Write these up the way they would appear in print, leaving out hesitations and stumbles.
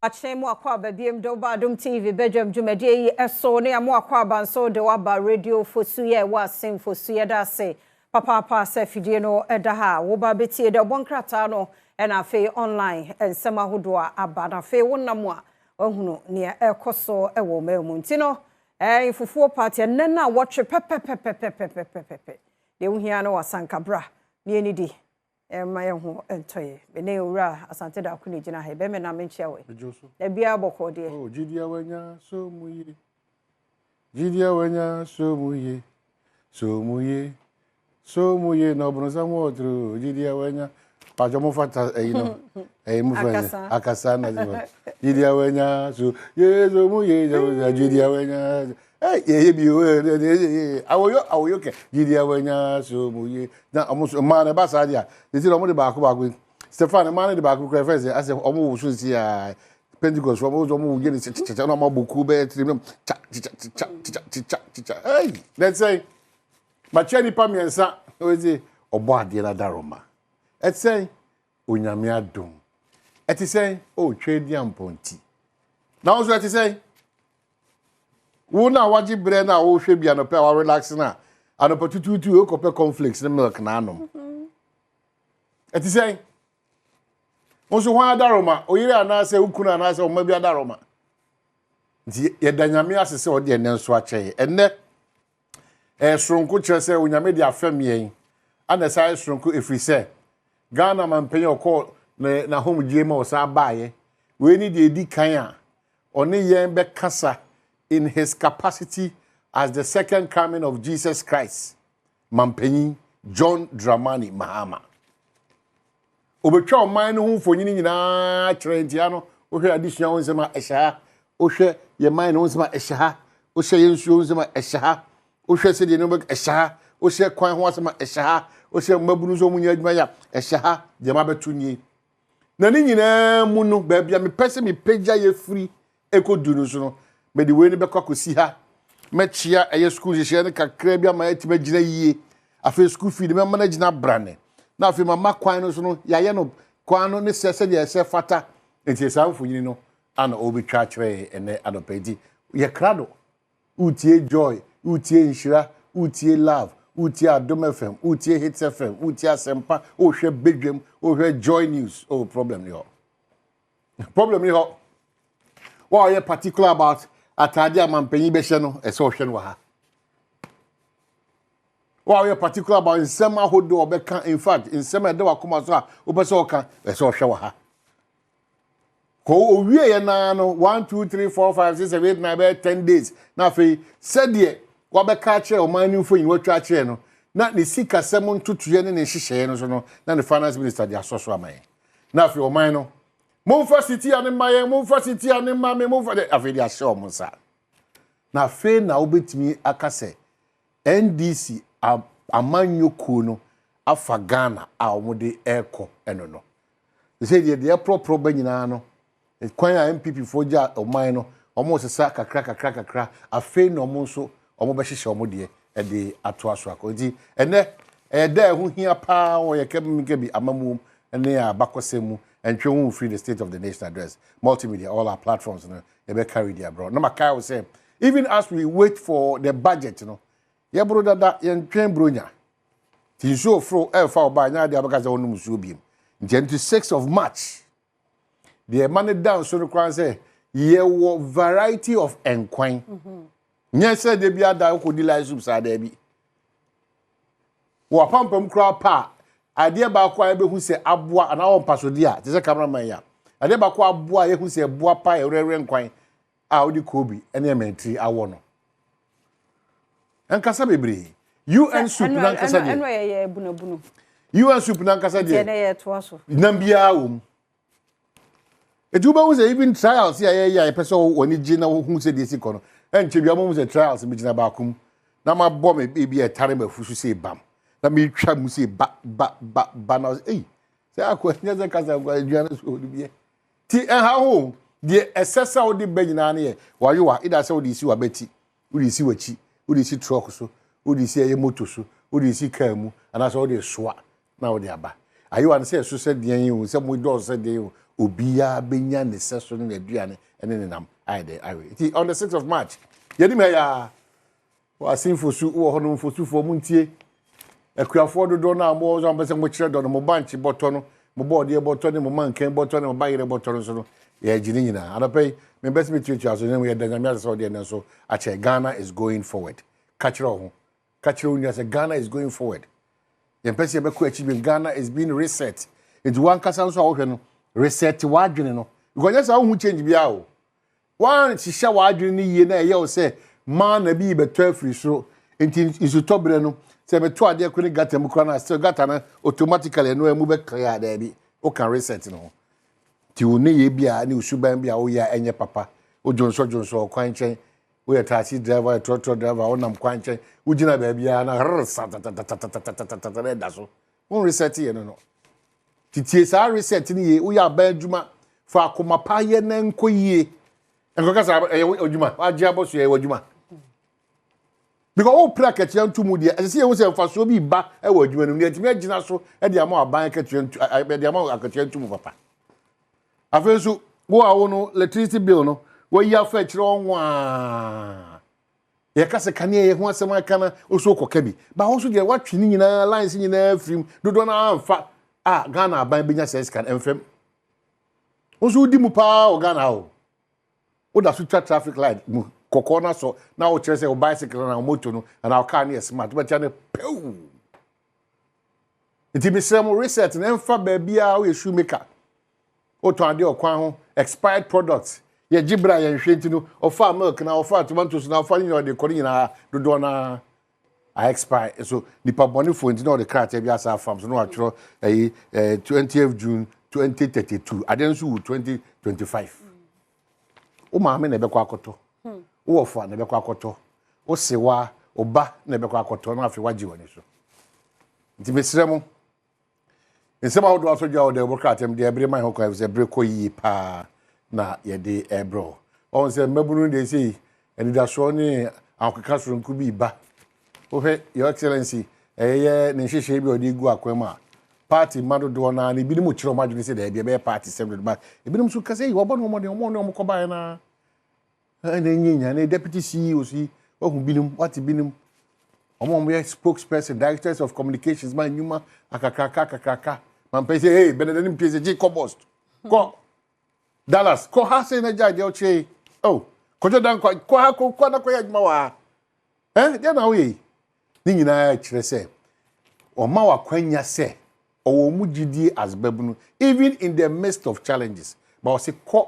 Akyɛn mu akɔ aba biem de woba Adom TV badwam dwumadie yi so ne mo akɔ aba nso de waba Radio Fosu yɛ ɛwɔ Asen Fosu. Yɛda ase papaapa sɛ fidie no ɛda ha a woba bɛtie dɛ ɔbɔ nkrataa no, ɛna afei online nsɛm ahodoɔ a aba, na afei wonam a wahunu nea ɛrekɔ so ɛwɔ ɔman mu. Nti no fufuo party ɛnnɛ no a wɔtwe pɛpɛpɛpɛpɛpɛpɛ deɛ wohia no wɔ asankabra ne yɛni di ɛma yɛn ho ntɔyɛ. Mene Owura Asante Daako ne gyina ha bɛmɛ na menkyia wɔ na biara bɔkɔɔ deɛ. Oh, gyidi a wanya so mu ye. Gyidi a wanya so mu ye. So mu ye. So mu ye na ɔbronsam wɔ toro. Gyidi a wanya. Pàtó mo fata ɛyi no. Ɛyi mo fɛ Akasa. Akasa na ti gyidi a wanya so ye so mu ye so gyidi a wanya. Ɛ yɛ yɛ bi o ɛ ɛ ɛ awoyo awoyo kɛ gyidi a wanya so mu ye. Na ɔmo so mmaa na ɛba saa deɛ a tete na ɔmo de baako baako yi. Stefan, mmaa no de baako kura fɛn sɛ asɛ ɔmo wɔ so nsi a Pentecost ɔmo ɔmo wɔ yɛ ne kyekyɛ na ɔmo abɔ kuo bɛyɛ tiri mu kya kyekyɛ kyekyɛ kyekyɛ kyekyɛ ɛyi nɛsɛn makyɛ nipa 3 ɔsi ɔbɔ adeɛ na daroma ɛsɛn Onyame adom ɛte sɛn ɔretwa di ampɔnti na nso ɛte sɛn wo na wagye berɛ na wohwɛ bi anɔpɛ a warelax na anɔpɛ tutuutu wokɔpɛ cornflakes ne milk na anom. Ɛte sɛn nso hwan adaroma oyere anaasɛ wo kunu anaasɛ ɔma bi adaroma? Nti yɛda Nyame ase sɛ ɔde ɛnɛ nso akyɛ yɛ. Ɛnɛ ɛyɛ soronko, kyerɛ sɛ Onyame de afɛm yɛn ana ɛsa yɛ soronko, ɛfiri sɛ Ghana mampanyin ɔkɔɔ ne n'ahomgye ma ɔsan baeɛ wei ne deɛ ɛdi kan a ɔne yɛn bɛkasa in his capacity as the Second Coming of Jesus Christ. Mampanyin John Dramani Mahama obetwa ɔman no ho mfonyini nyinaa kyerɛ. Ntia no wohwɛ adesua ho nsɛm a ɛhyɛ ha, wohwɛ yɛ man no ho nsɛm a ɛhyɛ ha, wohwɛ yɛn nsuo ho nsɛm a ɛhyɛ ha, wohwɛ sɛdeɛ no ɛhyɛ ha, wohwɛ kwan ho asɛm a ɛhyɛ ha, wohwɛ mmabunu nso wɔn nyɛ adwuma yɛ a ɛhyɛ ha. Deɛ ma bɛto nie na ne nyinaa mu no, baabi a mepɛ sɛ mepagya yɛ firi ɛkɔdu no so no, mede wei no bɛkɔ akɔsi ha. Mɛkyia ɛyɛ sukuu nhyehyɛeɛ no kakra bi ama ɛtumi agyina yie. Afei sukuu fee de mɛma no agyina brane, na afei mama kwan no so no yɛayɛ no kwan no ne sɛ sɛdeɛ ɛsɛ fata. Nti saa mfonyini no ana ɔrebɛtwa akyerɛ yɛn ɛnɛ anɔpɛ. Nti yɛkra do wotie Joy, wotie Nhyira, wotie Love, wotie Adom FM, wotie Hits FM, wotie Asɛmpa, wohwɛ Badwam, wohwɛ Joy News. Oh, problem ni hɔ, problem ni hɔ. Wa ɔyɛ particular about ataade a mampanyin bɛhyɛ no, ɛsɛ ɔhwɛ no wɔ ha. Wa ɔyɛ particular about nsɛm ahodoɔ ɔbɛka, in fact nsɛm a ɛda wakoma so a wopɛ sɛ ɔka, ɛsɛ ɔhwɛ wɔ ha. Kɔ owie yɛ naa no 1, 2, 3, 4, 5, 6, 7, 8, 9 bɛyɛ 10 days, na afei sɛdeɛ wabɛka akyerɛ ɔman no mfonyin watwa akyerɛ no na ne sikasɛm ntotoeɛ ne ne nhyehyɛeɛ no so no, na ne finance minister de asɔ so ama yɛn, na afei ɔman no momfa sitia ne mma yɛn, momfa sitia ne mma me, momfa de afei de ahyɛ wɔn nsa. Na afei na wobɛtumi aka sɛ NDC amanyɔkuo no afa Ghana a wɔde ɛrekɔ ɛno no sɛ deɛ ɛporɔporɔ ba nyinaa no, kwan a NPP foɔ gya ɔman no, wɔn sesa kakra kakra kakra. Afei na wɔn nso wɔn bɛhyehyɛ wɔn deɛ ɛde atoa so akɔ. Nti ɛnɛ ɛyɛ dɛ ɛho hia paa wɔ yɛ kɛbi amamuom ne abakɔsɛm mu. Ɛntwe ho mfiri the State of the Nation Address. Multimedia, all our platforms no yɛbɛ carry the abroad. Na makae wo sɛ even as we wait for the budget no, yɛboro dada yɛntwɛn bronya nti nsuo foro ɛɛfa ɔbaa nyɛ adeɛ abɛka sɛ wɔnom nsuo biem. Nti ɛnti 6 of March deɛ ɛma ne da nso no koraa sɛ yɛwɔ variety of nkwan. Nyɛ sɛ de bi ada wokɔdi light soup saa daa bi wɔ apampam koraa pa a, adeɛ baako a yɛbɛhu sɛ aboa anaa wɔ mpasodeɛ a te sɛ cameraman yi a, adeɛ baako aboa a yɛhu sɛ ɛboa pa ɛwerɛwerɛ nkwan a wode koobi ne ɛmɛntiri awɔ no nkasa bebree un soup nankasa deɛ. Ɛno yɛ bunabunu. Un soup nankasa deɛ. Deɛ yɛ toa so. Nam biara wɔ mu. Eti wobɛhu sɛ even trials a yɛyɛ a yɛpɛ sɛ wɔne gye na wohu sɛ deɛ si kɔ no, ɛnkyɛ bia mohu sɛ trials megyina baako mu na mabɔ me ebi a ɛtare mafu so sɛ bam na metwa mu sɛ ba ba ba ba na ɔsɛ ei sɛ akɔ nyɛ sɛ kasa nkɔ aduane so ɔde biɛ ti ɛha ho. Deɛ ɛsɛ sɛ wode ba nyinaa no yɛ wayowa ida sɛ wode si wabɛti, wode si w'akyi, wode si truck so, wode si ɛyɛ moto so, wode si kaa mu anaasɛ wode soa na wode aba. Ayewa no sɛ ɛso sɛ deɛn o, sɛ mo dɔɔso sɛ deɛn o, obiara bɛnya ne sɛ so ne n'aduane ne ne nam ayɛ dɛ awe. Nti on the 6th of March, yɛnim ha yaa. Wɔ ase mfosu wɔ hɔ no mfosufoɔ mo ntie. Akuafoɔ dodoɔ no a mo wɔ sɛ mo kyerɛ dɔ no, mo bankye bɔtɔ no, mo bɔɔdeɛ bɔtɔ ne mo mankan bɔtɔ ne mo bayerɛ bɔtɔ no nso no, yɛgye ne nyinaa. Anɔpa yi, mempɛ sɛ metuatua so, na mmom yɛda Nyame ase sɛ ɔde ɛnnɛ nso akyɛ. Ghana is going forward. Ka kyerɛ wo ho, ka kyerɛ wo nua sɛ Ghana is going forward. Yɛmpɛ sɛ yɛbɛkɔ akyi bio. Ghana is being reset. Nti wankasa nso a wohwɛ no, reset w'adwene no. Because nyɛ saa wohu change biara o. Woanhyehyɛ w'adwene no yie na ɛyɛ wo sɛ manna bi rebɛtɔ afiri soro nti nsutɔ berɛ no sɛ meto adeɛ ko ne gutter mu koraa no a still gutter no automatically ɛno ɛmu bɛ clear a daabi woka reset no ho. Nti wo nneyɛɛ bi a ne wo suban bi a woyɛ a ɛnyɛ papa wodwonsɔ dwonsɔ wɔ kwan nkyɛn woyɛ taxi driver woyɛ trɔtrɔ driver wonam kwan nkyɛn wogyina baabiara na rrr sa tatatatatatatatata na ɛda so wo reset yɛ no no. Titie saa reset no yie. Woyɛ aban adwuma, fa akoma pa yɛ na nkɔ yie. Nkɔka sɛ ɛyɛ adwuma, wagye abɔ so yɛ adwuma. Because wo pere akatua nto mu deɛ, ɛsɛ sɛ yɛhu sɛ mfasoɔ bi ba wɔ adwuma no mu. Deɛ ɛtumi agyina so de ama aban akatua nto, de ama akatua nto mu papa. Afei nso, wo a wo no electricity bill no, wayi afa akyerɛ wɔn waa. Yɛka sɛ kanea yɛ ho asɛm aka na wo so wokɔka bi. Ba wo nso deɛ woatwe ne nyinaa lines nyinaa firim dodoɔ no amfa a Ghana aban bɛnya sɛ sika no ɛmfam. Wo nso wodi mu paa wɔ Ghana ha o. Woda so twa traffic light mu kɔkɔɔ no asɔ na wokyerɛ sɛ wo bicycle na wo moto no anaa wo car no yɛ smart wobɛtia no pew. Nti mesrɛ mo reset no ɛmfa baabiara woyɛ shoemaker Wotɔn adeɛ ɔkwan ho, expired products, yɛgye berɛ a yɛnhwɛ nti no, ɔfaa milk na ɔfaa tomatoes na ɔfaa ne nyinaa ɔde kɔ ne nyinaa dodoɔ no ara a expire. So nipa bɔnefoɔ nti na ɔde krataa bi asa afam so na watwerɛ ɛyi ɛɛ 20th June 2032 adeɛ nso wu 2025. Wo maame na ɛbɛkɔ akɔtɔ, wo wɔfa na ɛbɛkɔ akɔtɔ, wo sewa, wo ba na ɛbɛkɔ akɔtɔ na afei wagye w'ani so. Nti mesrɛ mo, Nsɛm ahodoɔ ato dwa wɔ dawubɔ krataa mu deɛ ɛbere ma ho kwan efisɛ bere kɔ yie paa na yɛde ɛrebrɛ wo. Wɔn sɛ mmabunu deɛ sei anidasoɔ ne ahokeka soronko bi ba. Wohwɛ Your Excellency ɛyɛ ne nhyehyɛe bi a ɔde gu akwan mu a party mma dodoɔ no ara no ebinom kyerɛ wɔn adwene sɛ daabi ɛbɛyɛ party sɛm dodo ba ebinom nso ka sɛ yi wɔbɔ ne wɔn mmɔden wɔn ne wɔn kɔbaeɛ no ara ɛna ɛnyɛ nya ne deputy CEOs yi wahu binom wate binom wɔn a wɔyɛ spokesperson directors of communications ma nnwuma akakraka akakraka mampɛ sɛ hey bɛnɛdɛ ne mpie sɛ gye kɔ bɔst kɔ Dallas kɔ ha sɛ na gyae deɛ ɔkyerɛ yi oh kɔdwo dan kɔ kɔ ha kɔ kɔ na kɔyɛ adwuma wɔ ha ɛn deɛ na woyɛ yi ne nyinaa kyerɛ sɛ ɔma wakwanya sɛ ɔwɔ mu gyidie as babunu even in the midst of challenges but ɔse kɔ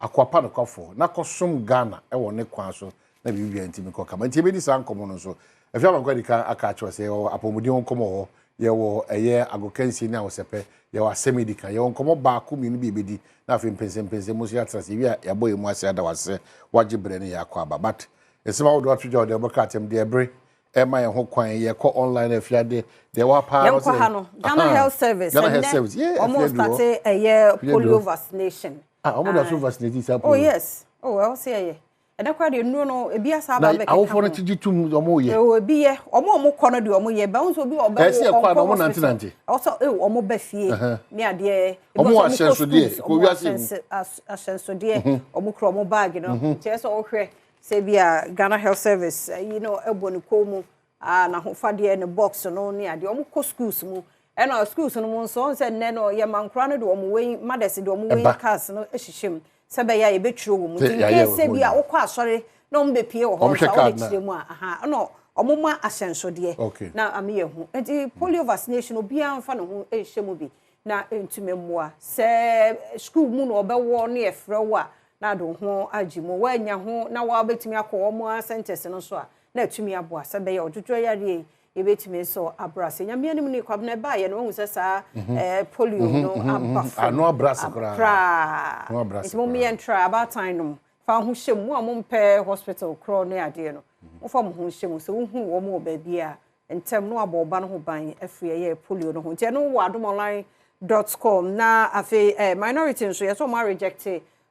Akoa pa nokwafoɔ, na kɔsom Ghana wɔ ne kwan so na biribiara ntumi nkɔ kama. Nti yɛbɛdi saa nkɔmmɔ no nso. Afie Abankwa adi kan aka akyerɛ sɛ yɛwɔ apɔmuden ho nkɔmmɔ wɔ hɔ, yɛwɔ ɛyɛ agokansie ne ahosɛpɛ, yɛwɔ asɛm edi kan, yɛwɔ nkɔmmɔ baako mmienu bi yɛbɛdi na afei mpɛnsɛmpɛnsɛm mu nso yɛatena ase. Yɛwie a yɛabɔ yɛn mu ase ada wo ase sɛ woagye berɛ ne yɛn akɔ aba. But nsɛm ahodoɔ ato dwa wɔ deɛ wɔbɛka atɛm deɛ ɛbere ɛma yɛn ho kwan yɛkɔ online afiade deɛ ɛwɔ ha paa no Yɛnkɔ ha no, Ghana Health Service, Ghana Health ɛnnɛ Service, yeah, wɔn afie aduru hɔ. starte ɛyɛ Afie aduru polio hɔ. vaccination. Ah, wɔn da so vaccinate saa Oh polio. yes, oh ɛwɔ sɛ yɛyɛ. Ɛnɛ koraa deɛ nnuro no ebi asa aba Na abɛkeka awofoɔ no ho. gyegye tom wɔn yɛ. Ɛwɔ ebi yɛ, wɔn a wɔn kɔ no deɛ wɔn yɛ, bɛn nso obi wɔ ɔbɛwo Ɛsɛ ɛkɔ a na ɔnkɔ wɔn nante hospital. nante. Ɛwɔ sɛ ɛwɔ wɔn ba fie ne adeɛ. Ebi Wɔn wɔ wɔ sɛ wɔn kɔ ahyɛnsodeɛ, schools, kɔ wɔn wɔ wiase mu. ahyɛnsodeɛ, wɔn kura wɔn bag no. Nti ɛsɛ ɔhwɛ sɛ bi a Ghana Health Service yi no ɛbɔ ne kɔn mu, a n'ahofadeɛ ne box no ne adeɛ. Wɔn kɔ schools mu. Ɛna schools no mu nso wɔn sɛ nnɛ no yɛ ma nkora no de wɔn wei mothers de wɔn wei Ɛba. cards no hyehyɛ mu sɛ bɛyɛ a yɛbɛtwerɛ wɔ mu. Sɛ Nti yɛayɛ nkee wɔ sɛ hɔ bi a nyinaa. wokɔ asɔre na wɔn bɛpie wɔ hɔ Wɔn nso hwɛ a card wɔde na. kyerɛ mu a aha ɛna wɔn ma ahyɛnsodeɛ na ame yɛ ho. Nti polio vaccination obiara mfa ne ho nhyɛ mu bi na ntumi mmoa sɛ school mu na ɔbɛwɔ ne yɛfrɛ wo a na ade wo ho agye mu woanya ho na wabɛtumi akɔ wɔn a centers no so a na atumi aboa sɛ bɛyɛ ɔdwodwo yareɛ yi yɛbɛtumi nso abra ase. Nyame anim ne Kwabena ɛbaeɛ no wahu sɛ saa polio no aba fam Ano abra ase koraa. koraa. Ano abra ase Nti mo koraa. yɛntra abaatan nom fa ho hyɛ mu mo a mompɛ hospital korɔ ne adeɛ no mofa mo ho hyɛ mu sɛ wohu wɔn wɔ baabi a ntɛm no abɔ ɔba no ho ban afiri ɛyɛ polio no ho. Nti ɛno wɔ adomonline.com. Na afei minority nso yɛsɛ ɔmo areject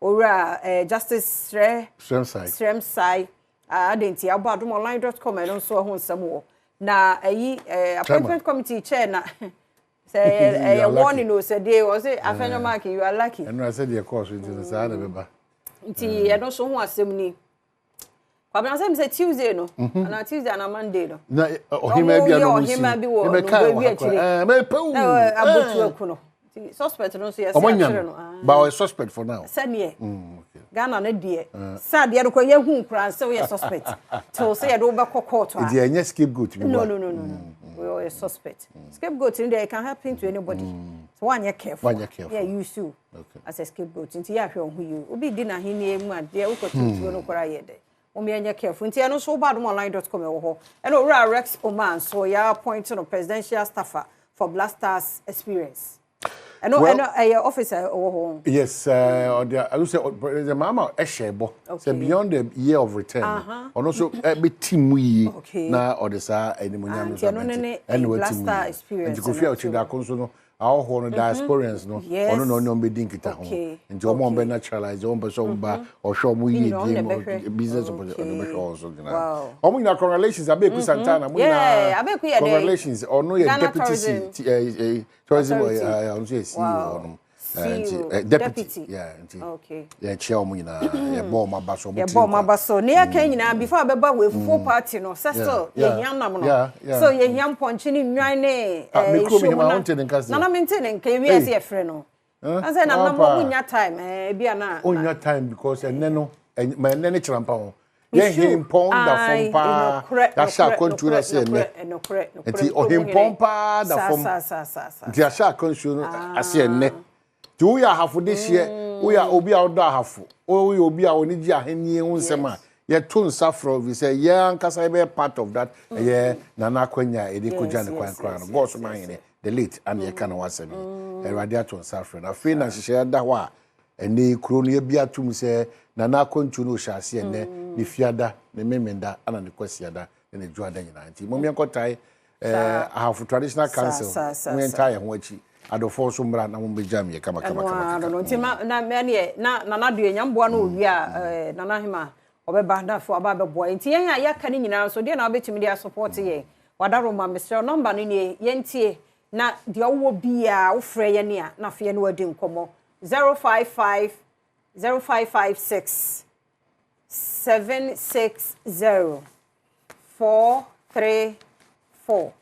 owura Justice Srɛ Srem-Sai. Srem-Sai ade nti abɔ adomonline.com ɛno nso ɛho nsɛm wɔ na ɛyi appointment committee chair na sɛ Sɛ ɛyɛ ɛyɛ warning o, sɛ deɛ ɔse Afenyo Markin, you are lucky. Ɛno sɛ deɛ kɔɔ so nti no saa na ɛbɛba. Nti ɛno nso ho asɛm ni. Kwabena, sɛ sɛ Tuesday no anaa Tuesday anaa Monday no. Na ɔhema bi a na ɔmo si. Ɔhema bi wɔ ɔno bi akyire. Mɛpɛ wu. Abotu aku no. Nti suspect no nso yɛsɛ akyerɛ no. But ɔyɛ suspect for now. Sɛneɛ Ghana no deɛ sɛ adeɛ no kɔ yɛhu nkura sɛ woyɛ suspect till sɛ yɛde wobɛkɔ court a. Nti ɛnyɛ scapegoat bi. No, wɔyɛ suspect. Scapegoat no deɛ, it can happen to anybody. So woanyɛ careful. Woanyɛ careful. Yeah, use you as a scapegoat. Nti yɛahwɛ wo ho yie. Obi di n'ahenni mu adeɛ, wokɔto tuo no koraa yɛ dɛ. Wɔn yɛnyɛ careful. Nti ɛno nso woba adomonline.com, ɛwɔ hɔ. Ɛna Owura Rex Oman nso yɛ appoint no presidential staffer for Black Stars experience. Ɛno ɛno ɛyɛ officer ɛwɔ hɔ. Yes, ɔde ɛno sɛ President Mahama ɛhyɛ bɔ sɛ beyond the year of return, ɔno nso ɛbɛti mu yie na ɔde saa animonyam no so ɛna wati mu yie. Nti Kofi a ɔkyerɛ dako nso no, ahɔhoɔ no, diasporians no, ɔno na ɔne ɔmo bɛdi nkita ho. Nti ɔmo a ɔmo bɛ naturalize, ɔmo pɛ sɛ ɔmo ba, ɔhwɛ ɔmo yie die mu, business opportunity, ɔno bɛhwɛ ɔmo so nyinaa. Ɔmo nyinaa, congratulations. Abeku Santana, mo nyinaa congratulations. Ɔno yɛ deputy C tourism, ɔno nso yɛ CEO ɔnom nti deputy, nti yɛkyia ɔmo nyinaa, yɛbɔ ɔmo aba so, ɔmo tiri. Yɛbɔ ɔmo aba so ne yɛka nyinaa before abɛba wɔ efufuo party no, sɛ still yɛhia nam no, so yɛhia mpɔnkye ne nnwan ne nsuo mu na nana mente ne nka ewi ɛsɛ yɛfrɛ no sɛ nana mo mo nya time ebi ana. Onya time because ɛnɛ no ma ɛnɛ ne kyerɛ mpa ho, yɛn hempɔn da fam paa. Yɛahyɛ akwantuo no ase ɛnɛ, nti ɔhempɔn paa da fam, nti yɛahyɛ akwantuo no ase ɛnɛ. Nti woyɛ Ahafo de hyeɛ, woyɛ obi a wodɔ Ahafo, woyɛ obi a wɔne gye ahenni ho nsɛm a, yɛto nsa frɛ fi sɛ yɛn ankasa yɛbɛyɛ part of that. Ɛyɛ Nana akwanya a yɛde kɔgya ne kwan koraa no, Gɔɔso ahene the late ana yɛka ne ho asɛm yi. Awurade ato nsa frɛ no. Afei na nhyehyɛeɛ da hɔ a ɛnɛ kuro no yɛbi atom sɛ Nana akwantuo no ɔhyɛ ase ɛnɛ, ne Fiada, ne Memenda, ana ne Kwasiada ne ne Dwoada nyinaa. Nti mom yɛnkɔtae Ahafo Traditional Council, mo yɛntae yɛn ho akyi. Adɔfoɔ nso mmra na mombɛgya me yɛ kama kama kama. No nti ma na ɛneɛ na Nana deɛ nyamboa no owie a, Nana Hema ɔbɛba na afei ɔba abɛboa. Nti yɛn a yɛaka no nyinaa nso deɛ na wobɛtumi de asupport yɛn, wadaroma, mesrɛ, number no nie, yɛntie na deɛ wowɔ biaa wofrɛ yɛne a, na afei yɛne wadi nkɔmmɔ: 055 0556 760 434.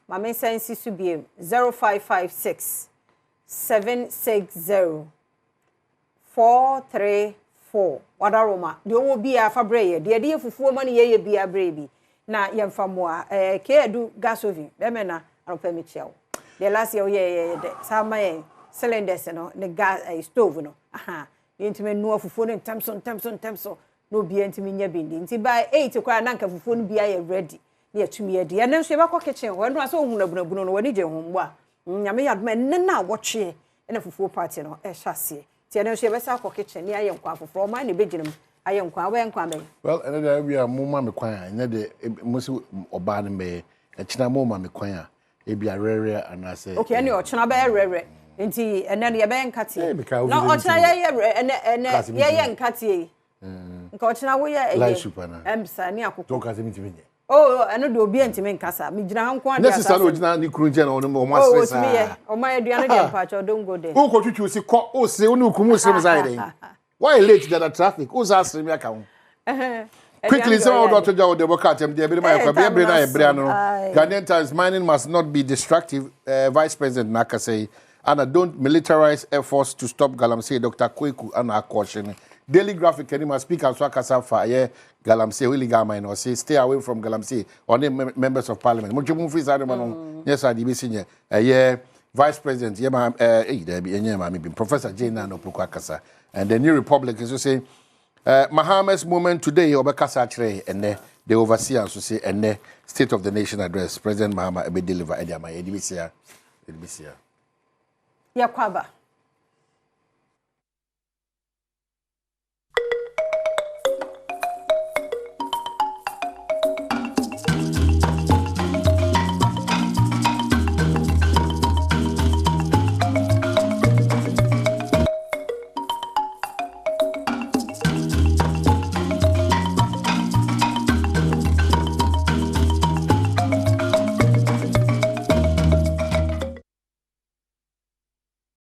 Maame, nsa nsi so biem: 0556 760 434. Wadaroma, deɛ ɔwɔ biara fa brɛ yɛ. Deɛ yɛde yɛ fufuo ma no yɛyɛ biara, brɛ bi na yɛmfa mmoa. Keedu gas oven bɛrɛ na anɔpɛ mekyia wo. Deɛ last year woyɛ yɛ dɛ saa ma yɛn cylinders no ne gas stove no, aha, yɛntumi nnoa fufuo no ntɛm so ntɛm so ntɛm so na obiara ntumi nya bi ndi. Nti by 8 koraa na nka fufuo no bi ayɛ ready na yɛtumi adi. Ɛno nso yɛbɛkɔ kitchen hɔ. Ɛno a sɛ ohun abunabunu no, w'ani gye ho mmoa. Nyame yɛ adom, ɛnɛ no a wɔtweɛ ɛna fufuo party no ɛhyɛ aseɛ. Nti ɛno nso yɛbɛsa akɔ kitchen ne ayɛ nkwan foforɔ. Ɔman na ɛbɛgyina mu ayɛ nkwan. Wobɛyɛ nkwan bɛn? Well, ɛnɛ deɛ bi a mo ma me kwan a, ɛnyɛ de mo si ɔbaa no mbɛyɛ. Ɛkyina mo ma me kwan a, ebi arɛrɛ anaasɛ. Okay, ɛne ɔkyena bɛyɛ rɛrɛ. Nti ɛnɛ no yɛbɛyɛ nkateɛ na ɔkyena yɛyɛ rɛ. Ɛnɛ ɛnɛ yɛyɛ nkateɛ yi, nka ɔkyena woyɛ ɛyɛ light soup ana? Ɛmsa ne akoko. Tó kase mi ti mi nyɛ. Oh, ɛno deɛ obi ntumi nkasa, megyina ha nko ade. Ne sisa na ogyina ne kunu nkyɛn na ɔno ɔmo asere saa. Oh, otumi yɛ ɔmo ayɛ aduane deɛ, mpakyɛw, don't go there. O kɔ twitwi si kɔ o sere o ne okunu o sere mu saa yɛ dɛ why late dada traffic o sa asere mi aka ho. Quickly, nsɛm a wɔde ato gya wɔ deɛ wɔka atɛm deɛ ebire ma yɛ kɔ ebire bere na yɛ bere ano no. Ghanaian Times: "Mining must not be destructive," Vice President n'akasa yi ana "Don't militarize efforts to stop galamsey," Dr Kweku ana akɔɔhyɛ no. Daily Graphic anim a speaker nso akasa fa ɛyɛ galamsey, illegal mining. Ɔse "Stay away from galamsey." Ɔne members of parliament, mo ntwe mo mfiri saa nneɛma no, nyɛ saa deɛ ebesi nyɛ. Ɛyɛ Vice President yɛ maa ɛyi dɛbi, ɛnyɛ maame bi, Professor Jane Nana Opoku akasa. And the New Republic nso say "Mahama's moment today," ɔbɛkasa akyerɛ ɛnɛ. The Overseer nso say ɛnɛ State of the Nation Address, President Mahama ɛbɛ deliver ɛde ama yɛ. Ɛde bi sia, ɛde bi sia. Yɛkɔ aba.